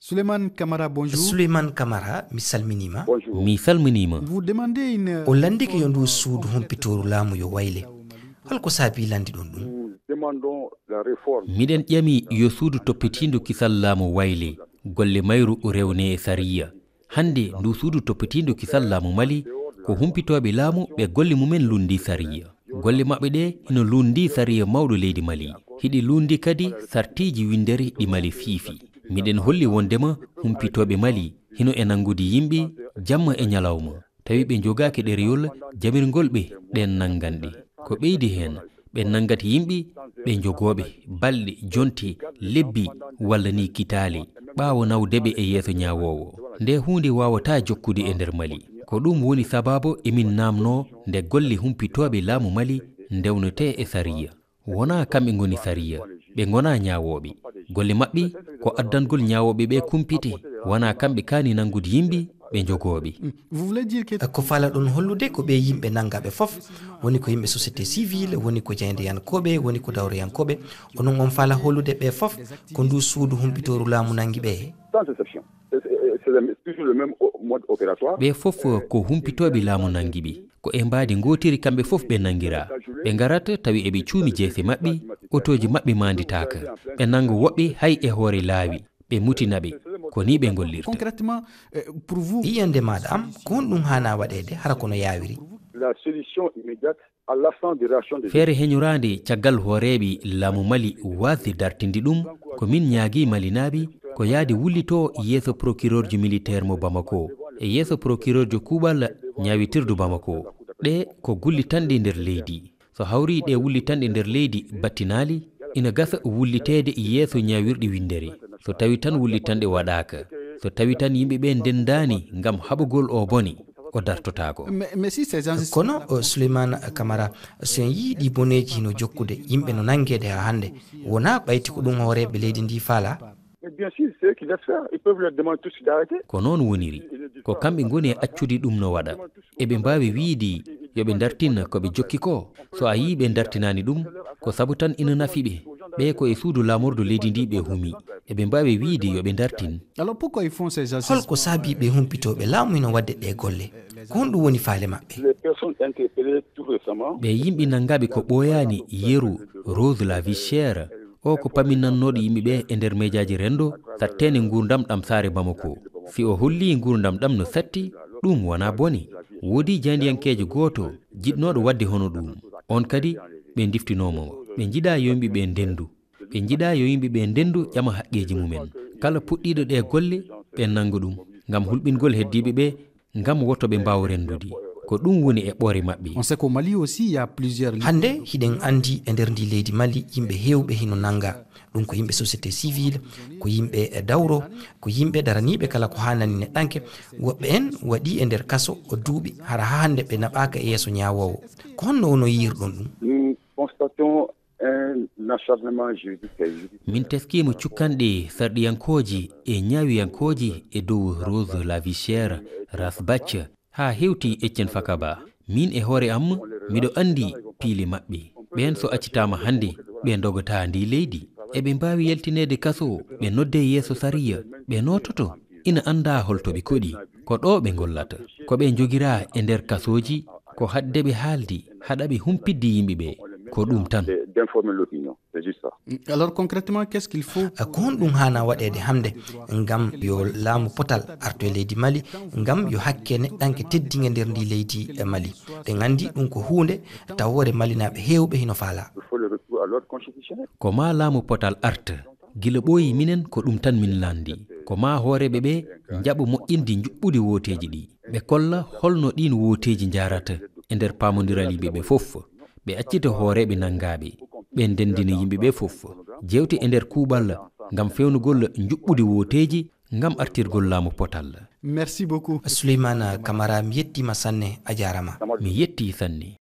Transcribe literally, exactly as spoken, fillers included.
Souleymane Camara, bonjour. Souleymane Camara, mi salminiima. Bonjour. Mi salminiima. Vous demandez une... On lanndike yo ndu suudu humpitooru laamu yo wayle. Holko saabii lanndiɗon ɗum? Nous demandons la réforme. Miɗen ƴami yo suudu toppitiindu kisal laamu wayle, golle mayru rewne e sariya. Hannde ndu suudu toppitiindu kisal laamu Mali ko humpitooɓe laamu ɓe golle mumen lunndi sariya. Golle maɓɓe ɗe hino lunndi sariya mawɗo leydi Mali. Hiɗi lunndi kadi sartiiji winndere ɗi Mali fiifi. Miɗen holli wonndema humpitooɓe Mali hino e nanngude yimɓe jamma e ñalawma, tawi ɓe njogaaki ɗerewol jamirngol ɓe ɗeen nannganɗe. Ko ɓeydi heen, ɓe nanngata yimɓe ɓe njogooɓe balɗe, jonte, lebbi walla ni kitaale, ɓaawo nawde ɓe e yeeso ñaawoowo. Nde huunde waawataa jokkude e nder Mali. Ko ɗum woni sabaabu emin naamnoo nde golle humpitooɓe laamu Mali ndewnetee e sariya. Wonaa kamɓe ngoni sariya, ɓe ngonaa ñaawooɓe. Golle maɓɓe ko addangol ñaawooɓe ɓe kumpite, wonaa kamɓe kaani nanngude yimɓe ɓe njogooɓe. Vous voulez dire que... Ko faalaɗon hollude ko ɓe yimɓe nanngaaɓe fof, woni ko yimɓe société civile, woni ko jaayndeyankooɓe, woni ko dawroyankooɓe, onon on faala hollude ɓe fof ko ndu suudu humpitooru laamu nanngi ɓe? Sans exception. C'est, c'est, c'est le, toujours le même o-, mode opératoire. Ɓe fof ko humpitooɓe laamu nanngi ɓe. Ko e mbaadi ngootiri kamɓe fof ɓe nanngiraa. Ɓe ngarat tawi eɓe cuumi jeese maɓɓe, otooji maɓɓe maanditaaka. Ɓe nannga woɓɓe hay e hoore laawi, ɓe mutina ɓe. Ko ni ɓe ngollirta. Concrètement, euh, pour vous... Yiyannde maaɗa am, ko honɗum haanaa waɗeede hara kono yaawiri? La solution immédiate à l'absence de réaction des... Feere heñoraande caggal hooreeɓe laamu Mali waasde dartinde ɗum, ko min ñaagii Malinaaɓe ko yahde wullitoo yeeso procureur du militaire mo Bamako, e yeeso procureur du kuuɓal ñaawitirdu Bamako. Ɗe ko gullitanɗe nder leydi. So hawri ɗe wullitanɗe nder leydi battinaali, ina gasa wulliteede yeeso ñaawirɗi winndere. So tawi tan wullitanɗe waɗaaka, so tawi tan yimɓe ɓe ndenndaani ngam haɓugol o bone, o dartotaako. Mais, mais si ces gens... Kono, o, Souleymane Camara, so en yii ɗi boneeji hino jokkude, yimɓe no nanngeede haa hannde, wonaa ɓayti ko ɗum hooreeɓe leydi ndi faala? Mais bien sûr, c'est eux qui laissent faire. Ils peuvent leur demander tout de suite d'arrêter. Ko noon woniri. Ko kamɓe ngoni e accude ɗum no waɗa. Eɓe mbaawi wiyde yo ɓe ndartin ko ɓe jokki ko. So a yii ɓe ndartinaani ɗum, ko sabu tan ina nafi ɓe. Ɓe ko e suudu laamordu leydi ndi ɓe humi. Eɓe mbaawi wiyde yo ɓe ndartin. Alors pourquoi ils font ces assises? Holko saabii ɓe humpitooɓe laamu hino waɗde ɗe golle? Ko honɗum woni faale maɓɓe? Les personnes interpellées tout récemment. Ɓe yimɓe nanngaaɓe ko ɓooyaani yeru, Rose la vie chère. O ko paminannooɗo yimɓe ɓe e nder mejaaji renndo, satteende nguurndam ɗam saare Bamako. Si o hollii nguurndam ɗam no satti, ɗum wonaa bone. Woodii jaayndiyankeejo gooto jiɗnooɗo waɗde hono ɗum. On kadi, ɓe ndiftinoo mo. Ɓe njiɗaa yo yimɓe ɓe ndenndu. Ɓe njiɗaa yo yimɓe ɓe ndenndu ƴama haqqeeji mumen. Kala puɗɗiiɗo ɗe golle, ɓe nannga ɗum. Ngam hulɓingol heddiiɓe ɓe, ngam woto ɓe mbaaw renndude. Ko ɗum woni e ɓoore maɓɓe. On sait qu'au Mali aussi, il y a plusieurs... Hannde, hiɗen anndi e nder ndi leydi Mali, yimɓe heewɓe hino nannga. Ɗum ko yimɓe société civile, ko yimɓe e dawro, ko yimɓe daraniiɓe kala ko haanani neɗɗanke. Woɓɓe en waɗi e nder kaso o duuɓi, hara haa hannde ɓe naɓaaka e yeeso ñaawoowo. Ko honno wono yiirɗon ɗum? Nous constatons un acharnement juridique et judiciaire. Min teskiima cukkanɗe sarɗiyankooje e ñaawiyankooje e dow Rose la vie chère, Rasbach, haa hewti Etienne Fakaba. Min e hoore am, miɗo anndi piile maɓɓe. Ɓeen so accitaama hannde, ɓe ndogataa ndi leydi. Eɓe mbaawi yaltineede kaso, ɓe noddee yeeso sariya, ɓe noototo. Ina anndaa holto ɓe koɗi. Ko ɗo ɓe ngollata. Ko ɓe njogiraa e nder kasooji, ko haɗde ɓe haalde, haɗa ɓe humpitde yimɓe ɓe. Ko ɗum tan. D'informer l'opinion. C'est juste ça. Alors concrètement, qu'est-ce qu'il faut? Ko honɗum haanaa waɗeede hannde ngam yo laamu potal artu e leydi Mali, ngam yo hakke neɗɗanke teddinge nder ndi leydi e Mali? Ɗen anndi ɗum ko huunde tawoore Malinaaɓe heewɓe hino faalaa. Il faut le retour à l'ordre constitutionnel. Ko maa laamu potal arta. Gila ɓooyi minen ko ɗum tan min lanndi. Ko maa hooreeɓe ɓe njaɓa moƴƴinde njuɓɓudi wooteeji ɗi. Ɓe kolla holno ɗiin wooteeji njahrata e nder paamondiral yimɓe ɓe fof. Ɓe accita hooreeɓe nanngaaɓe. Ɓe ndenndina yimɓe ɓe fof. Jeewte e nder kuuɓal ngam feewnugol njuɓɓudi wooteeji ngam artirgol laamu potal. Merci beaucoup. Souleymane Camara, mi yettiima sanne, a jaaraama. Mi yettii sanne.